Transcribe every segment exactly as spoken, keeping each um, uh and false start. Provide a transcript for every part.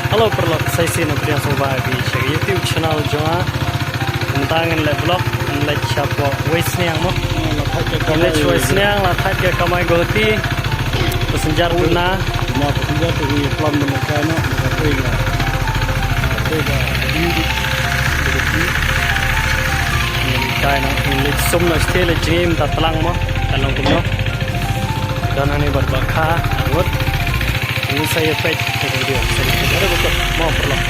Hello paralok, sa shisien pdiang sngewbha ïa phi sha ka YouTube channel jong nga. Mynta ngin leh vlog, ngin leit shapoh Wei Sniang mo. Ngin leit Wei Sniang, la thait ka kamai Guwahati. Passenger duna. Na passenger tu ngi plan ban kai na, na ka trei na. Trei ka. Ngin kai na, ngin leit sum na state leit jingim ta tlang mo. Ka long kumno. Don hangne bad ba kha, ngut. Ngin sa ïa peit ka video. Sa ïa peit. Ada betul. Mo paralok.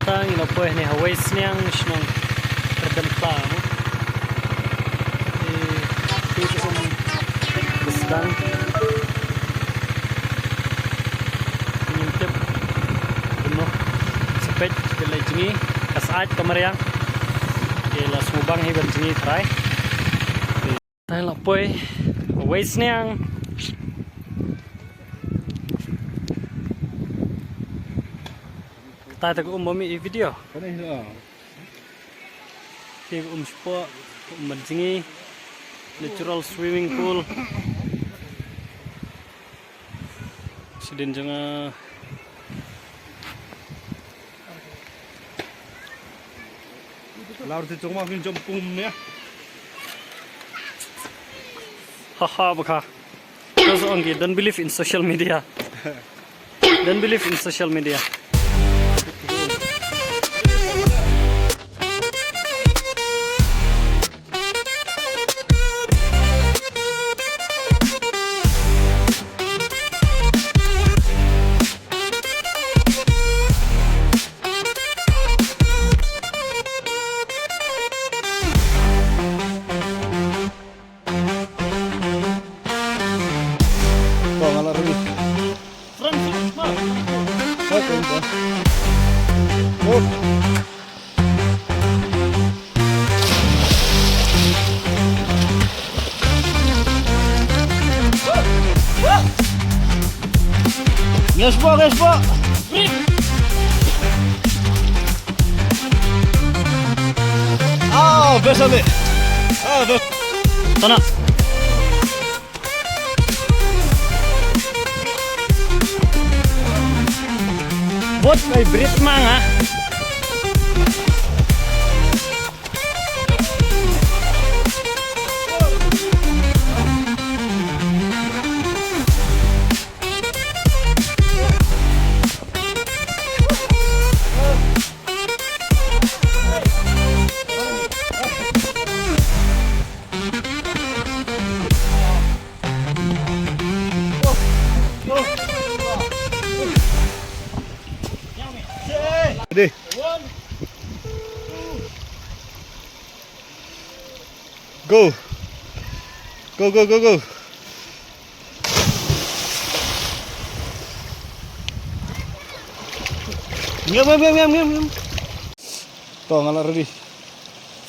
Tang ïa la poi hangne ha Wei Sniang, shnong Kyrdan Kla mo. Te, te um, Besdang. Ngim tip kumno. Sa peit, peit leit jngi. Ka syaid ka mariang. Te la sngewbang hi ban jngi trai. Te la poi Wei Sniang. Tai ta ka um ba mih i video. Kane hi la. Te ka um sport, ka um ban jngi. Natural swimming pool. Sidin jong nga. Lar ti jong ma kin jom pum ne. Haha, baka. Those only don't believe in social media. Don't believe in social media. Kong ala ready. Front flip, ma. Okay, okay. Good. Ngespo, ngespo. Ah, best of it. Ah, best. Sana. Bot, may Brit mang, ha? Ready. Go. Go, go, go, go, go. Ngam, ngam, ngam, ngam, ngam. To, nga la ready.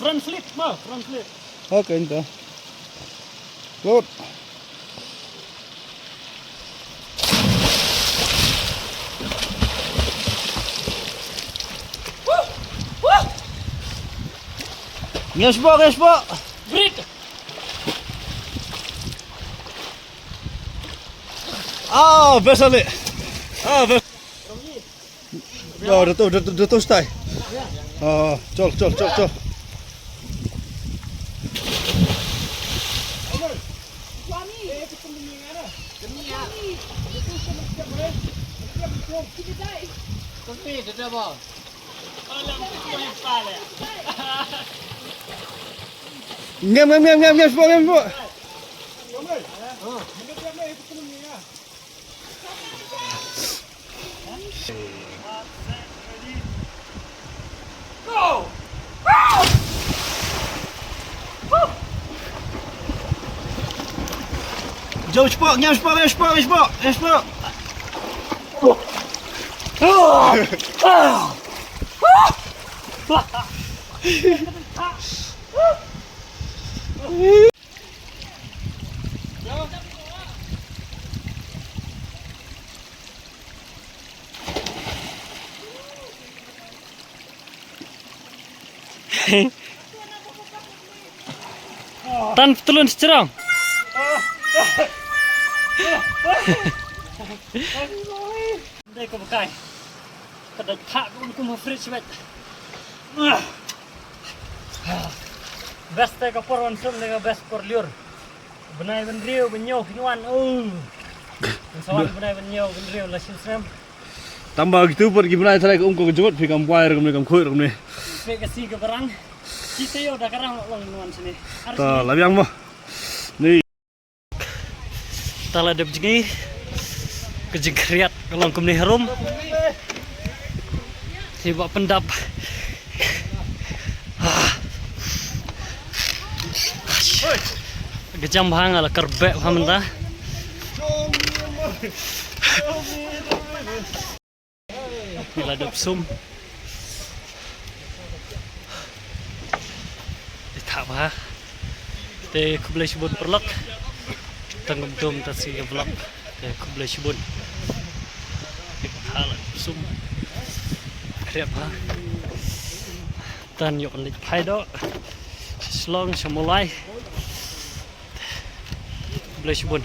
Front flip, ma, front flip. Okay, ento. Load. Ngespo, ngespo. Break. Ah, best ale. Ah, best. Yo, da to, da to, da to stai. Ah, chol, chol, chol, chol. Ngem, ngem, ngem, ngem, ngem, spo, ngem, spo. Jom shapoh, ngam shapoh, ngam shapoh, ngam shapoh, ngam shapoh. Tan ptlun shrong. Dei ko bkai. Ka dei thak un kum ha fridge bet. Best te ka por wan sum ne ka best por liur. Bnai ban riew ban ñiew phi wan. Oh. Sa wan bnai ban ñiew ban riew la shin snem. Tamba kitu pat ki bnai trai ka um ko ka jot phi kam kwai rum ne kam khoi rum ne. Pe ka si ka barang. Kita yo da karang long nuan sini. Ta labiang mo. Ni. Ta la dep jngi. Ka jingkhriat ka long kumne harum. Hi ba pyndap. Ah. Ka jam bha nga la karbeh bha mynta. Ngi la dep sum. Dei thah bha. Te khublei shibun paralok. Tang kum tum ta si ka vlog. Te khublei shibun. Dei thah la dep sum. Khriat bha. Tan ïoh leit phai doh. Sha Shillong sha Mawlai. Khublei shibun.